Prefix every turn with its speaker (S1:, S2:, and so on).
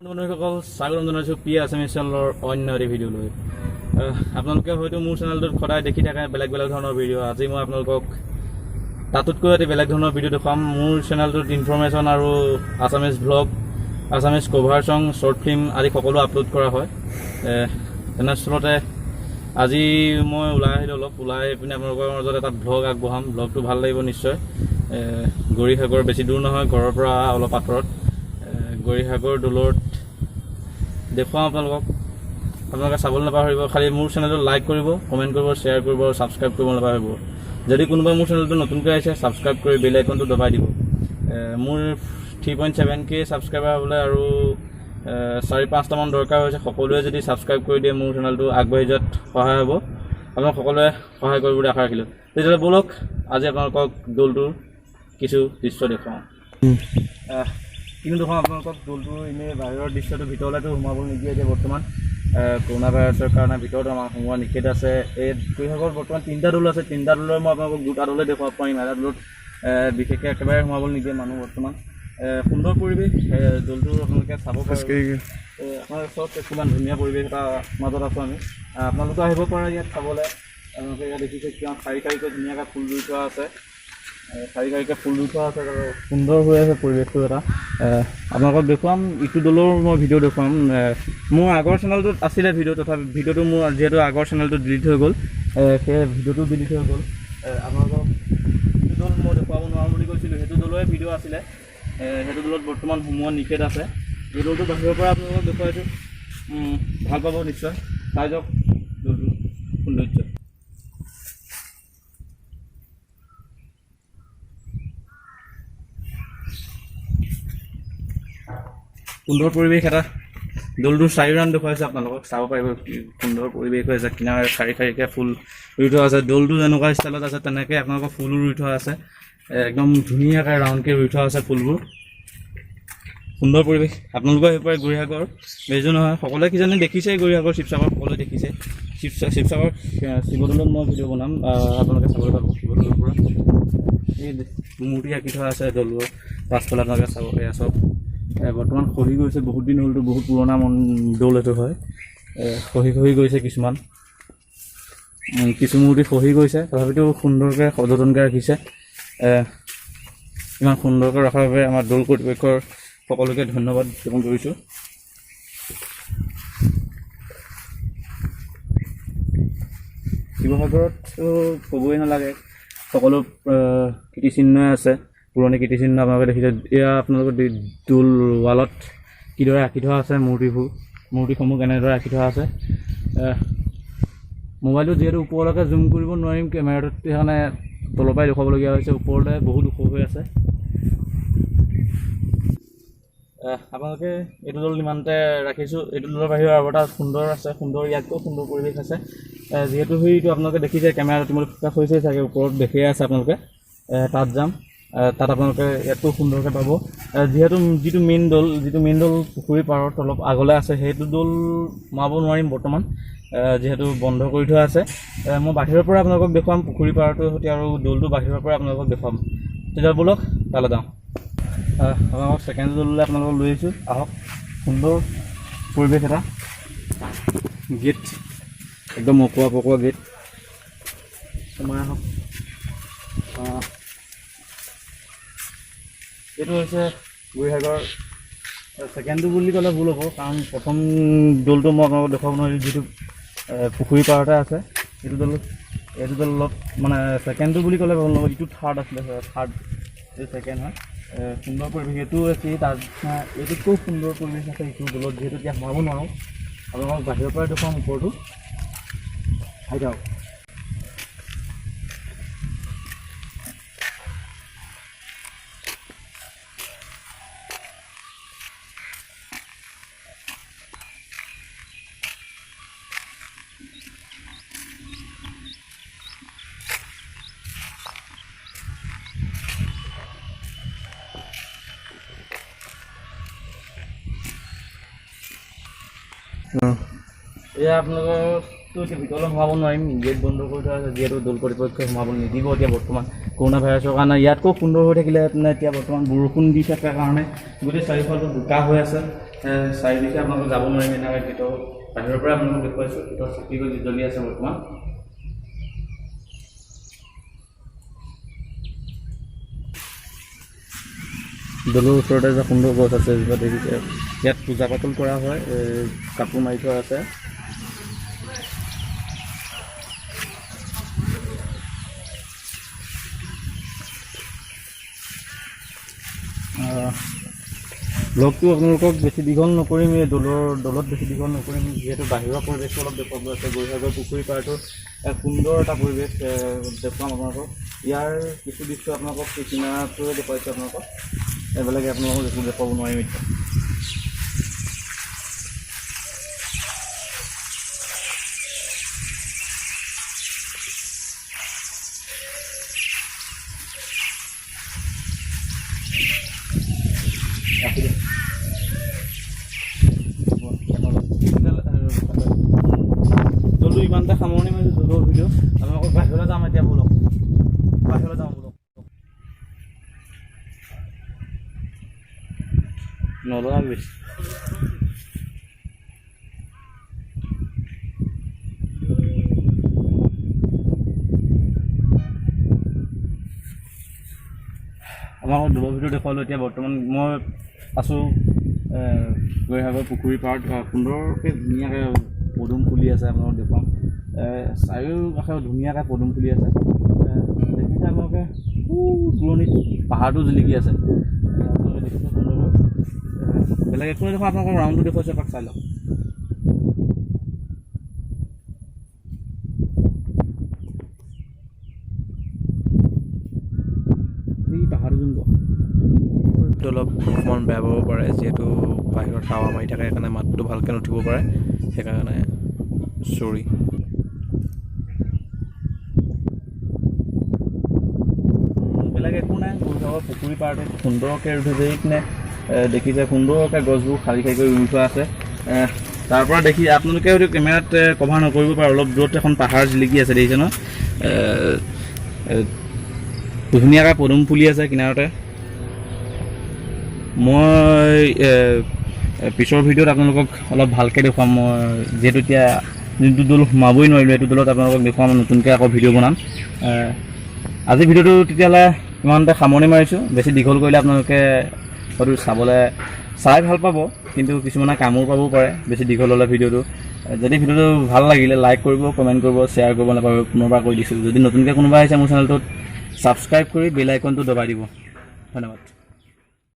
S1: বন্ধুসকল, স্বাগতম জনাইছোঁ পি আছামিজ চেনেলৰ অন্য এটি ভিডিঅ'লৈ। আপোনালোকে হয়তো মোৰ চেনেলটোত সদায় দেখি থাকে বেলেগ বেলেগ ধৰণৰ ভিডিঅ'। আজি মই আপোনালোকক তাতোতকৈ এটি বেলেগ ধৰণৰ ভিডিঅ' দেখুৱাম। মোৰ চেনেলটোত ইনফৰ্মেশ্যন আৰু Assamese vlog, Assamese cover song, short film আদি সকলো আপলোড কৰা হয়। তেনেস্থলতে আজি মই ওলাই আহিলোঁ, অলপ ওলাই আহি পিনে আপোনালোকৰ মাজত এটা ভ্লগ আগবঢ়াম। ভ্লগটো ভাল লাগিব নিশ্চয়। গৌৰীসাগৰ বেছি দূৰ নহয়, ঘৰৰ পৰা অলপ আঁতৰত গৌৰীসাগৰ দৌলত দেখুৱাম আপোনালোকক। আপোনালোকে চাবলৈ নাপাহৰিব। খালি মোৰ চেনেলটো লাইক কৰিব, কমেণ্ট কৰিব, শ্বেয়াৰ কৰিব আৰু ছাবস্ক্ৰাইব কৰিব নাপাহৰিব। যদি কোনোবাই মোৰ চেনেলটো নতুনকৈ আহিছে, ছাবস্ক্ৰাইব কৰি বেল আইকনটো দবাই দিব। মোৰ 3.7K subscriber হ'বলৈ আৰু 4-5টামান দৰকাৰ হৈছে। সকলোৱে যদি ছাবস্ক্ৰাইব কৰি দিয়ে, মোৰ চেনেলটো আগবাঢ়ি যোৱাত সহায় হ'ব। আপোনালোক সকলোৱে সহায় কৰিব বুলি আশা ৰাখিলোঁ। তেতিয়াহ'লে ব'লক, আজি আপোনালোকক দৌলটোৰ কিছু দৃশ্য দেখুৱাওঁ। কিন্তু দেখুৱাম আপোনালোকক দৌলটোৰ এনেই বাহিৰৰ দৃশ্যটো। ভিতৰলৈতো সোমাব নিদিয়ে এতিয়া বৰ্তমান, কৰোণা ভাইৰাছৰ কাৰণে ভিতৰত আমাৰ সোমোৱা নিষেধ আছে। এই গৈসাগৰত বৰ্তমান তিনিটা দৌল আছে। তিনিটা দৌলৰ মই আপোনালোকক দুটা দৌলে দেখুৱাব পাৰিম। এটা দৌলত বিশেষকৈ একেবাৰে সোমাবলৈ নিদিয়ে মানুহ বৰ্তমান। সুন্দৰ পৰিৱেশ দৌলটো, আপোনালোকে চাব পাৰে। আপোনাৰ চাওক, কিমান ধুনীয়া পৰিৱেশ এটা মাজত আছোঁ আমি। আপোনালোকো আহিব পাৰে ইয়াত চাবলৈ। আপোনালোকে ইয়াত দেখিছে কিমান শাৰী শাৰীকৈ ধুনীয়াকৈ ফুল ৰুই থোৱা আছে। শাৰী শাৰীকৈ ফুল ৰুই থোৱা আছে আৰু সুন্দৰ হৈ আছে পৰিৱেশটো এটা। আপোনালোকক দেখুৱাম, ইটো দৌলৰ মই ভিডিঅ' দেখুৱাম। মোৰ আগৰ চেনেলটোত আছিলে ভিডিঅ', তথাপি ভিডিঅ'টো মোৰ যিহেতু আগৰ চেনেলটো ডিলিট হৈ গ'ল, সেই ভিডিঅ'টো ডিলিট হৈ গ'ল। আপোনালোকক ইটো দৌল মই দেখুৱাব নোৱাৰোঁ বুলি কৈছিলোঁ, সেইটো দৌলৰে ভিডিঅ' আছিলে। সেইটো দৌলত বৰ্তমান সোমোৱা নিষেধ আছে। এই দৌলটো বাহিৰৰ পৰা আপোনালোকক দেখুৱাইছোঁ। ভাল পাব নিশ্চয়। চাই যাওক দৌলটোৰ সৌন্দৰ্য। সুন্দৰ পৰিৱেশ এটা। দৌলটোৰ চাৰি ৰাউণ্ড দেখুৱাইছে আপোনালোকক, চাব পাৰিব কি সুন্দৰ পৰিৱেশ হৈ আছে। কিনাৰে শাৰী শাৰীকৈ ফুল ৰুই থোৱা আছে। দৌলটো যেনেকুৱা ষ্টাইলত আছে, তেনেকৈ আপোনালোকৰ ফুলো ৰুই থোৱা আছে। একদম ধুনীয়াকৈ ৰাউণ্ডকৈ ৰুই থোৱা আছে ফুলবোৰ। সুন্দৰ পৰিৱেশ। আপোনালোকৰ আহিব পাৰে গৌৰীসাগৰ, বেজো নহয়। সকলোৱে কিজানি দেখিছে গৌৰীসাগৰ, শিৱসাগৰ সকলোৱে দেখিছে। শিৱসাগৰ শিৱদৌলত মই ভিডিঅ' বনাম, আপোনালোকে চাবলৈ পাব শিৱদৌলৰ পৰা। এই মূৰ্তি আঁকি থোৱা আছে দৌলৰ পাছফালে, আপোনালোকে চাব। এয়া চব বৰ্তমান খহি গৈছে, বহুত দিন হ'লতো, বহুত পুৰণা মন দৌল এইটো হয়। খহি খহি গৈছে কিছুমান, কিছু মূৰ্তি খহি গৈছে। তথাপিতো সুন্দৰকৈ সযতনকৈ ৰাখিছে। ইমান সুন্দৰকৈ ৰখাৰ বাবে আমাৰ দৌল কৰ্তৃপক্ষৰ সকলোকে ধন্যবাদ জ্ঞাপন কৰিছোঁ। শিৱসাগৰততো ক'বই নালাগে, সকলো কীৰ্তিচিহ্নই আছে, পুৰণি কীৰ্তিচিহ্ন আপোনালোকে দেখিছে। এয়া আপোনালোকৰ দৌল ৱালত কিদৰে আঁকি থোৱা আছে মূৰ্তিবোৰ, মূৰ্তিসমূহ কেনেদৰে আঁকি থোৱা আছে। মোবাইলটো যিহেতু ওপৰলৈকে জুম কৰিব নোৱাৰিম কেমেৰাটোত, সেইকাৰণে তলৰ পৰাই দেখুৱাবলগীয়া হৈছে। ওপৰলৈ বহুত ওখ হৈ আছে। আপোনালোকে এইটো দৌল ইমানতে ৰাখিছোঁ। এইটো দৌলৰ বাহিৰেও আৰু এটা সুন্দৰ আছে, সুন্দৰ, ইয়াতকৈও সুন্দৰ পৰিৱেশ আছে। যিহেতু সেইটো আপোনালোকে দেখিছে, কেমেৰাটো তোমালোকে ফ'কাছ হৈছে চাগে, ওপৰত দেখিয়ে আছে আপোনালোকে। তাত যাম, তাত আপোনালোকে ইয়াতকৈও সুন্দৰকৈ পাব। যিহেতু যিটো মেইন দৌল পুখুৰীৰ পাৰত অলপ আগলৈ আছে, সেইটো দৌল সোমাব নোৱাৰিম বৰ্তমান, যিহেতু বন্ধ কৰি থোৱা আছে। মই বাহিৰৰ পৰা আপোনালোকক দেখুৱাম পুখুৰী পাৰটোৰ সৈতে আৰু দৌলটো বাহিৰৰ পৰা আপোনালোকক দেখুৱাম। তেতিয়া ব'লক তালৈ যাওঁ। আপোনালোকক ছেকেণ্ড দৌললৈ আপোনালোকক লৈ আহিছোঁ, আহক। সুন্দৰ পৰিৱেশ এটা, গেট একদম অকোৱা পকোৱা গেট। সোমাই আহক। এইটো হৈছে গৌৰীসাগৰ ছেকেণ্ডটো বুলি ক'লে ভুল হ'ব, কাৰণ প্ৰথম দৌলটো মই আপোনালোকক দেখুৱাব নোৱাৰিলোঁ, যিটো পুখুৰী পাৰতে আছে। এইটো দৌল অলপ মানে ছেকেণ্ডটো বুলি ক'লে ভুল নহ'ব, ইটো থাৰ্ড আছিলে, থাৰ্ড, এইটো ছেকেণ্ড হয়। সুন্দৰ পৰিৱেশ এইটো একেই, তাত এইটোতকৈও সুন্দৰ পৰিৱেশ আছে ইটো দৌলত। যিহেতু এতিয়া সোমাব নোৱাৰোঁ, আপোনালোকক বাহিৰৰ পৰাই দেখুৱাম ওপৰটো। আহি থাকক। এয়া আপোনালোকৰতো এতিয়া ভিতৰলৈ সোমাব নোৱাৰিম, গেট বন্ধ কৰি থোৱা আছে, যিহেতু দৌল কৰ্তৃপক্ষই সোমাব নিদিব এতিয়া বৰ্তমান কৰোণা ভাইৰাছৰ কাৰণে। ইয়াতকৈ সুন্দৰ হৈ থাকিলে আপোনাৰ এতিয়া বৰ্তমান বৰষুণ দি থকাৰ কাৰণে গোটেই চাৰিওফালটো বোকা হৈ আছে। চাৰিদিশে আপোনালোক যাব নোৱাৰিম এনেকৈ। গেটৰ বাহিৰৰ পৰা আপোনালোকক দেখুৱাইছোঁ, ভিতৰত চাকি গছি জ্বলি আছে বৰ্তমান। দৌলৰ ওচৰতে এটা সুন্দৰ গছ আছে, এজোপা দেখিছে। ইয়াত পূজা পাতল কৰা হয়, কাপোৰ মাৰি থোৱা আছে। ব্লগটো আপোনালোকক বেছি দীঘল নকৰিম, এই দৌলত বেছি দীঘল নকৰিম, যিহেতু বাহিৰৰ পৰিৱেশটো অলপ দেখুৱাব আছে। গৌৰীসাগৰ পুখুৰী পাৰটো এক সুন্দৰ এটা পৰিৱেশ দেখুৱাম আপোনালোকক। ইয়াৰ কিছু দৃশ্য আপোনালোকক এই কিনাৰটোৱে দেখুৱাইছোঁ আপোনালোকক, বেলেগে আপোনালোকক একো দেখুৱাব নোৱাৰিম এতিয়া। দৌলটো ইমানতে সামৰণি মাৰিছোঁ দৌলৰ ভিডিঅ'। আপোনালোকক বাহিৰলৈ যাম এতিয়া, ব'লক বাহিৰলৈ যাওঁ ব'লক। নলগা বেছি। আপোনালোকক দৌলৰ ভিডিঅ' দেখুৱালোঁ। এতিয়া বৰ্তমান মই আছোঁ গৌৰীসাগৰ পুখুৰী পাৰত। সুন্দৰকৈ ধুনীয়াকৈ পদুম ফুলি আছে, আপোনালোকক দেখুৱাম। চাৰিওকাষে ধুনীয়াকৈ পদুম ফুলি আছে। দেখিছে আপোনালোকে, দূৰণিত পাহাৰটো জিলিকি আছে, আপোনালোকে দেখিছে সুন্দৰকৈ। বেলেগ একো নেদেখুৱাওঁ, আপোনালোকক ৰাউণ্ডটো দেখুৱাইছোঁ, এপাক চাই লওক। এই পাহাৰটো যোনটো
S2: অলপ অকণমান বেয়া পাব পাৰে, যিহেতু বাহিৰত হাৱা মাৰি থাকে, সেইকাৰণে মাতটো ভালকৈ নুঠিব পাৰে, সেইকাৰণে চৰি।
S1: বেলেগ একো নাই, গৌৰীসাগৰ পুখুৰী পাৰটোত সুন্দৰকৈ ৰুই থৈছে। এইপিনে দেখিছে সুন্দৰকৈ গছবোৰ শাৰী শাৰীকৈ ৰুই থোৱা আছে। তাৰ পৰা দেখি আপোনালোকে হয়তো কেমেৰাত কভাৰ নকৰিব পাৰে, অলপ দূৰত এখন পাহাৰ জিলিকি আছে, দেখিছে ন? ধুনীয়াকৈ পদুম ফুলি আছে কিনাৰতে। মই পিছৰ ভিডিঅ'ত আপোনালোকক অলপ ভালকৈ দেখুৱাম। মই যিহেতু এতিয়া যোনটো দৌল সোমাবই নোৱাৰিলোঁ, সেইটো দৌলত আপোনালোকক দেখুৱাম, নতুনকৈ আকৌ ভিডিঅ' বনাম। আজি ভিডিঅ'টো তেতিয়াহ'লে ইমানতে সামৰণি মাৰিছোঁ। বেছি দীঘল কৰিলে আপোনালোকে হয়তো চাই ভাল পাব, কিন্তু কিছুমানে কামোৰ পাবও পাৰে বেছি দীঘল হ'লে ভিডিঅ'টো। যদি ভিডিঅ'টো ভাল লাগিলে লাইক কৰিব, কমেণ্ট কৰিব, শ্বেয়াৰ কৰিব নাপাহৰিব। পুনৰবাৰ কৈ দিছোঁ, যদি নতুনকৈ কোনোবা আহিছে মোৰ চেনেলটোত ছাবস্ক্ৰাইব কৰি বেল আইকনটো দবাই দিব। ধন্যবাদ।